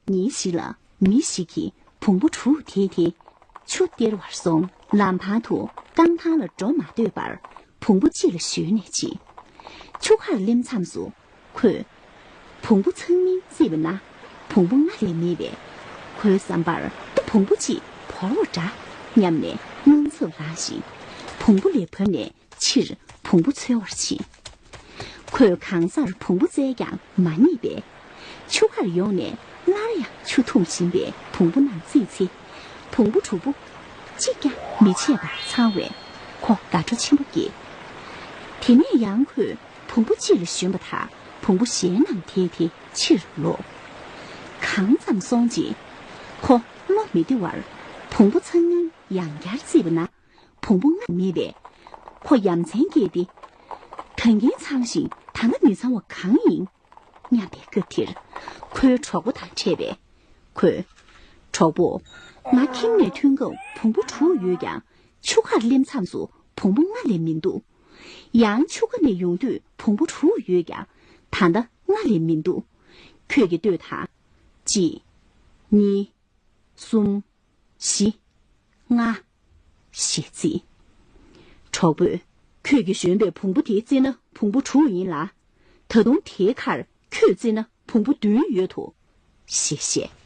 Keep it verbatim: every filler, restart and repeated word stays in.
ཉིན་ཞིག་ལ་མི་ཞིག་གིས་བོང་བུ་དྲུག་དེད་དེ་ཆུ་སྟེར་བར་སོང་། ལམ་བར་དུ་རྐང་ཐང་ལ་འགྲོ་མ་འདོད་པར་བོང་བུ་གཅིག་ལ་ཞོན་ནས་ཕྱིན། ཆུ་ཁར་སླེབས་མཚམས་སུ་ཁོས་བོང་བུ་ཚང་མིན་བརྩིས་པ་ན་བོང་བུ་ལྔ་ལས་མེད་པས། ཁོའི་བསམ་པར་ད་བོང་བུ་གཅིག་བོར་བ་འདྲ་སྙམ་ནས་རྔུལ་ཆུ་ལངས་ཤིང་བོང་བུ་ལས་བབས་ནས་ཕྱིར་བོང་བུ་འཚོལ་བར་ཕྱིན། ཁོས་གང་སར་བོང་བུ་བཙལ་ཀྱང་མ་རྙེད་པས། ཆུ་ཁར་ཡོང་ནས་སླར་ཡང་ཆུ་འཐུང་བཞིན་པའི་བོང་བུ་རྣམས་བརྩིས་ཚེ། བོང་བུ་དྲུག་པོ་གཅིག་ཀྱང་མི་ཆད་པར་ཚང་བས་ཁོ་དགའ་སྤྲོ་ཆེན་པོ་སྐྱེས། དེ་ནས་ཡང་ཁོས་བོང་བུ་གཅིག་ལ་ཞོན་པ་དང་བོང་བུ་གཞན་རྣམས་དེད་དེ་ཕྱིར་ལོག། གང་ཙམ་སོང་རྗེས་ཁོ་བློ་མི་བདེ་བར་བོང་བུ་ཚང་མིན་ཡང་བསྐྱར་བརྩིས་པ་ན་བོང་བུ་ལྔ་མེད་པས། ཁོ་ཡ་མཚན་སྐྱེས་ཏེ། ད་གིན་ཚང་ཞིང་ད་ལྟ་མི་ཚང་བ་གང་ཡིན་སྙམ་པའི་སྐབས་དེར་ཁོའི་གྲོགས་པོ་དང་འཕྲད་པས། ཁོས། གྲོགས་པོ། ང་ཁྱིམ་ནས་ཐོན་སྐབས་བོང་བུ་དྲུག་ཡོད་ཀྱང་ཆུ་ཁར་སླེབས་མཚམས་སུ་བོང་བུ་ལྔ་ལས་མི་འདུག། ཡང་ཆུ་ཁ་ནས་ཡོང་དུས་བོང་བུ་དྲུག་ཡོད་ཀྱང་ད་ལྟ་ལྔ་ལས་མི་འདུག། ཁྱོད་ཀྱིས་ལྟོས་དང་། གཅིག་གཉིས། གསུམ། བཞི། ལྔ། ཞེས་བརྩིས། གྲོགས་པོས། ཁྱོད་ཀྱིས་ཞོན་པའི་བོང་བུ་དེ་བརྩིས་ན་བོང་བུ་དྲུག་ཡིན་ལ། ད་དུང་དེའི་ཁར་ཁྱོད་བརྩིས་ན་བོང་བུ་བདུན་ཡོད་དོ། ཞེས་བཤད།